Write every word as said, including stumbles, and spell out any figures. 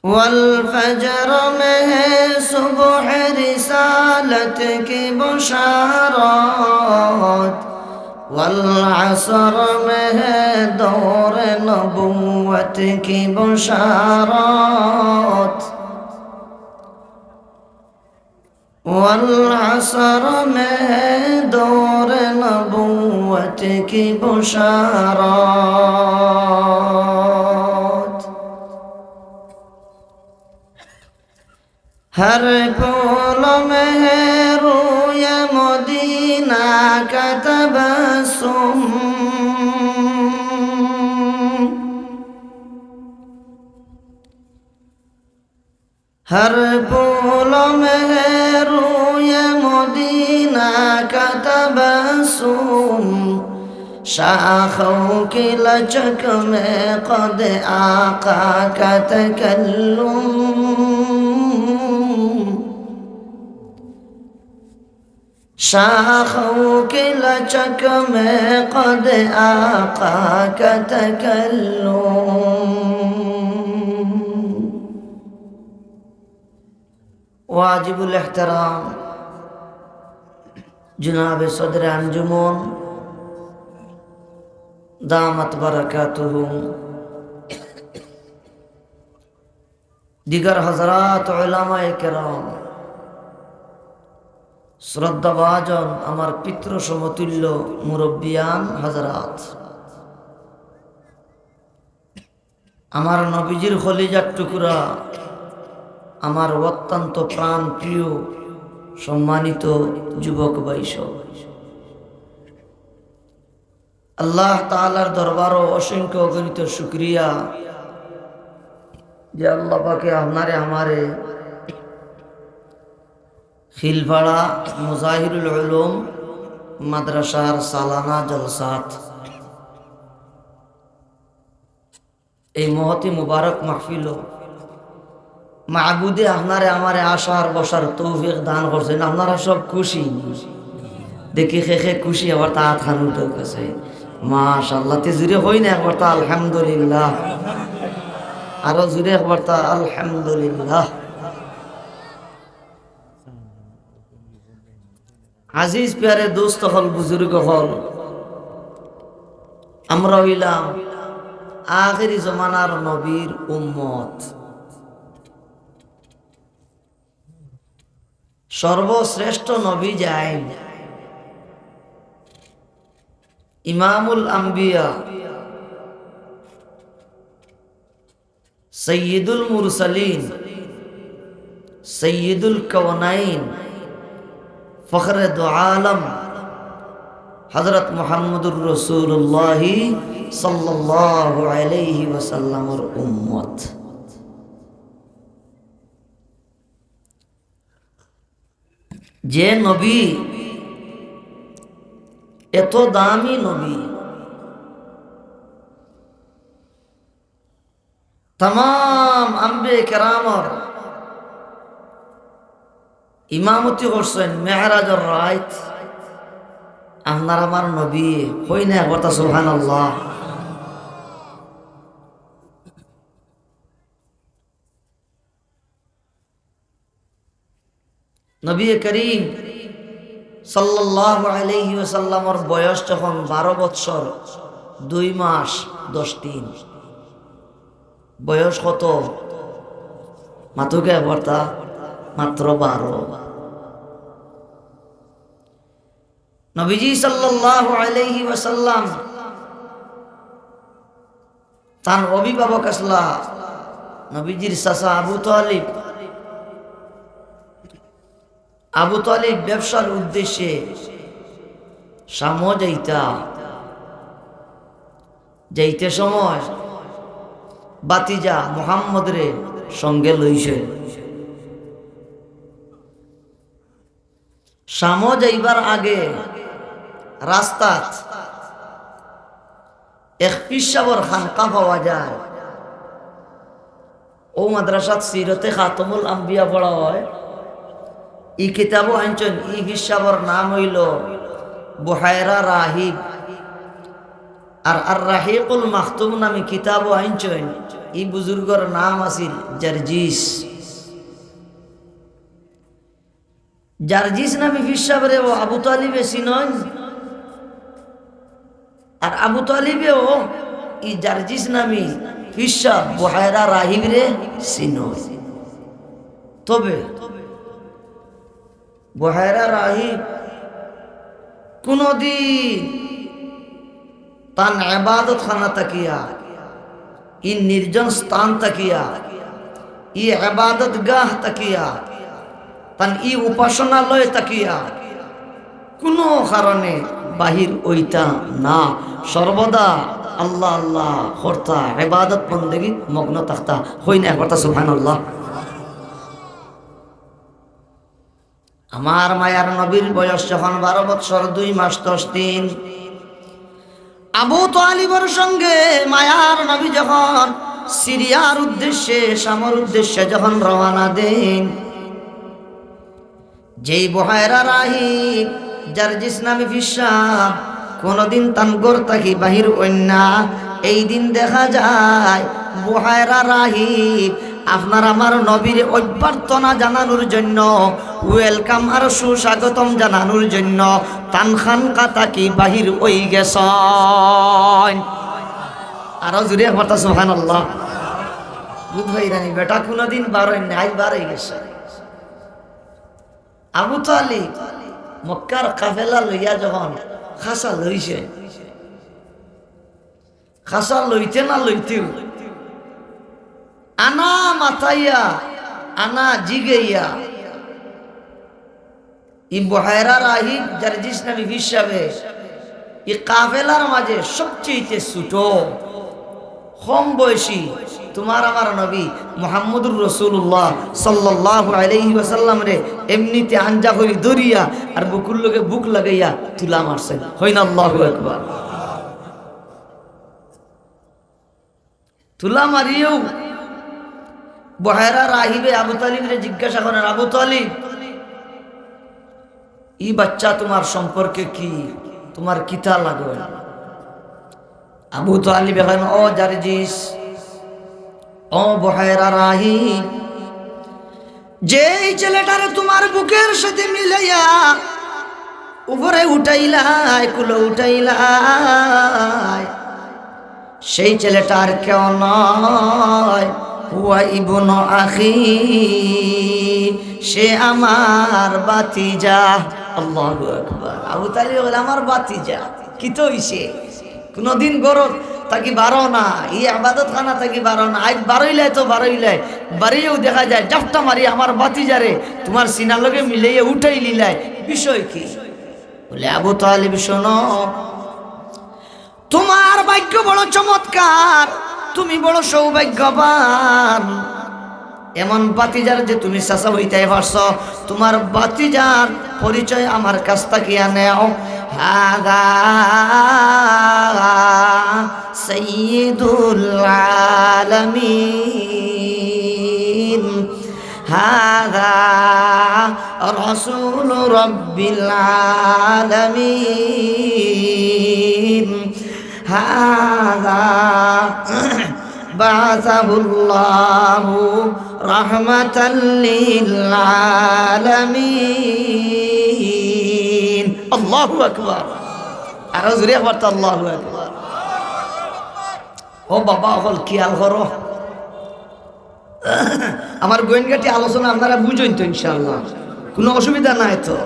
والفجر میں ہے صبح رسالت کی بشارت، والعصر میں ہے دور نبوت کی بشارت، والعصر میں ہے دور نبوت کی بشارت۔ ہر پھول میں ہے روئے مدینہ کا تبسم۔ ہر پھول میں ہے روئے مدینہ کا تبسم، شاخوں کی لچک میں قد آقا کا تکلم۔ شاخوں کی لچک میں قد آقا کا تکلم۔ واجب الاحترام جناب صدر انجمن دامت برکاتہم، দিগার হযরত উলামায়ে কেরাম, শ্রদ্ধাভাজন আমার পিতৃ সমতুল্য মুরব্বিয়ান হযরত, আমার নবীজির কলিজার টুকরা, আমার অত্যন্ত প্রাণ প্রিয় সম্মানিত যুবক ভাই সব, আল্লাহ তাআলার দরবারো অসংখ্য অগণিত শুকরিয়া যে আল্লাহ পাকে আপনারে আমারে খিলপাড়া মুজাহিরুল উলুম মাদ্রাসার সালানা জলসাত এই মহতি মুবারক মাহফিলো মাবুদে আপনারে আমারে আসার বসার তৌফিক দান করছইন। আপনারা সব খুশি? দেখি কে কে খুশি, আবার তা আত খান উঠে গেছে। মাশাআল্লাহ। তে জুরে কই না একবার তা আলহামদুলিল্লাহ, আরো জুরে একবার তা আলহামদুলিল্লাহ। আজিজ পিয়ারে দোস্ত অকল, বুজুর্গ অকল, আমরা অইলাম আখেরি জমানার নবীর উম্মত। সর্বশ্রেষ্ঠ নবী যাইন, ইমামুল আম্বিয়া, সৈয়দুল মুরসালিন, সৈয়দুল কাওনাইন, ফখরে দু আলম হযরত মুহাম্মদুর রাসূলুল্লাহ সাল্লাল্লাহু আলাইহি ওয়াসাল্লামর উম্মত। যে নবী, এত দামি নবী, তামাম আম্বিয়া কেরামর ইমামতি করছইন মেরাজর রাইত আপনার আমার নবী। কই না একবার তা সুবহানাল্লাহ। নবী করিম সাল্লাল্লাহু আলাইহি ওয়াসাল্লামর বয়স তখন বারো বৎসর দুই মাস দশ দিন। বয়স কত? মাতুকে একবার তা, মাত্র বারো। নবীজি সাল্লাল্লাহু আলাইহি ওয়াসাল্লাম তান অভিভাবক আছলা নবীজির চাচা আবু তালিব। আবু তালিব ব্যবসার উদ্দেশ্যে শামো যাইতা, যাইতে সময় ভাতিজা মুহাম্মদরে সঙ্গে লইছে। শামো যাইবার আগে রাস্তাত এক পীর সাবর খানকা পাওয়া যায়। ও মাদ্রাসাত সিরতে খাতমুল আম্বিয়া পড়া হয়। ই কিতাবও আনছইন, ই পীর সাবর নাম অইলো বুহায়রা রাহিব। আর আর রাহিকুল মাখতুম নামে কিতাবও আনছইন, ই বুজুর্গর নাম আছিল জার্জিস। জার্জিস নামী পীর সাবরেও আবু তালিবে চিনইন, আর আবু তালিবেও ই জার্জিস নামী পীর সাব বুহায়রা রাহিবরে চিনইন। তবে বুহায়রা রাহিব কুনুদিন তান এবাদতখানা থাকিয়া, ই নির্জন স্থান থাকিয়া, ই এবাদতগাহ থাকিয়া, তান ই উপাসনালয় থাকিয়া কুনু কারণে বাহির অইতা না। সর্বদা আল্লাহ আল্লাহ করতা, এবাদত বন্দেগীত মগ্ন থাকতা। কইন না একবার সুবহানাল্লাহ। আমার মায়ার নবীর বয়স যখন বারো বৎসর দুই মাস দশ দিন, আবু তালিবর সঙ্গে মায়ার নবী যখন সিরিয়ার উদ্দেশ্যে, শামর উদ্দেশ্যে যখন রওয়ানা দেইন, যেই বুহায়রা রাহিব জার্জিস নামী পীর সাব কুনুদিন তান ঘর থাকি বাহির অইন না, এই দিন দেখা যায় বুহায়রা রাহিব আপনার আমার নবীর অভ্যর্থনা জানানোর জন্য, welcome আর সুস্বাগতম জানানোর জন্য তান খানকা থাকি বাহির অই গেছইন। আরো জোরে একবার সুবহানাল্লাহ। বুঝ ভাই রানি বেটা কুনুদিন বার অইন না, আইজ বার অই গেছে। আবু তালিব মক্কার কাফেলা লইয়া যখন খাসা লইছে, খাসা লইতে না লইতেউ আনা মাতাইয়া, আনা জিগাইয়া, ই বুহায়রা রাহিব জার্জিস নামী পীর সাবে ই কাফেলার মাঝে সবচেয়ে ছোট, কম বয়সী, তুমার আমার নবী মুহাম্মদুর রাসূলুল্লাহ সাল্লাল্লাহু আলাইহি ওয়াসাল্লামরে এমনিতে আঞ্জা করি ধরিয়া আর বুকুর লগে বুক লাগাইয়া তুলা মারছে। কইন আল্লাহু আকবার। তুলা মারিয়াউ বুহায়রা রাহিবে আবু তালিবরে জিজ্ঞাসা করেন, "আবু তালিব, ই বাচ্চা তুমার সম্পর্কে কি? তুমার কিতা লাগইন?" আবু তালিবে কইন, "ও জার্জিস, ও বুহায়রা রাহিব, যেই ছেলেটারে তুমার বুকের সাথে মিলাইয়া উপরে উঠাইলায়, কুলো উঠাইলায়, সেই ছেলেটা আর কেউ নয়, হুয়া ইবনু আখি, সে আমার ভাতিজা।" আল্লাহু আকবার। আবু তালিব বলে, "আমার ভাতিজা, কিতা অইছে? কুনুদিন ঘর থাকি বারো না, ই এবাদতখানা থাকি বারো না, আইজ বার অইলায় তো বার অইলায়, বারইয়াউ দেখা যায় জাপটা মারি আমার ভাতিজারে তুমার সিনার লগে মিলাইয়া উঠাইলিলায়, বিষয় কি?" বলে, "আবু তালিব, শোনো, তুমার ভাগ্য বড় চমৎকার, তুমি বড় সৌভাগ্যবান। এমন ভাতিজার যে তুমি চাচা অইতায় পারছো, তুমার ভাতিজার পরিচয় আমার কাছ থাকিয়া নেও।" হাদা সাইয়্যিদুল আলামিন। هذا رسول رب العالمين. هذا بعثه الله رحمة للعالمين. আল্লাহু আকবার। আরো জোরে একবার তো আল্লাহু আকবার। ও বাবা, অকল খিয়াল করো। আমার গোয়েনগাটি আলোচনা আপনারা বুঝইন তো ইনশাআল্লাহ, কুনু অসুবিধা নাই তো।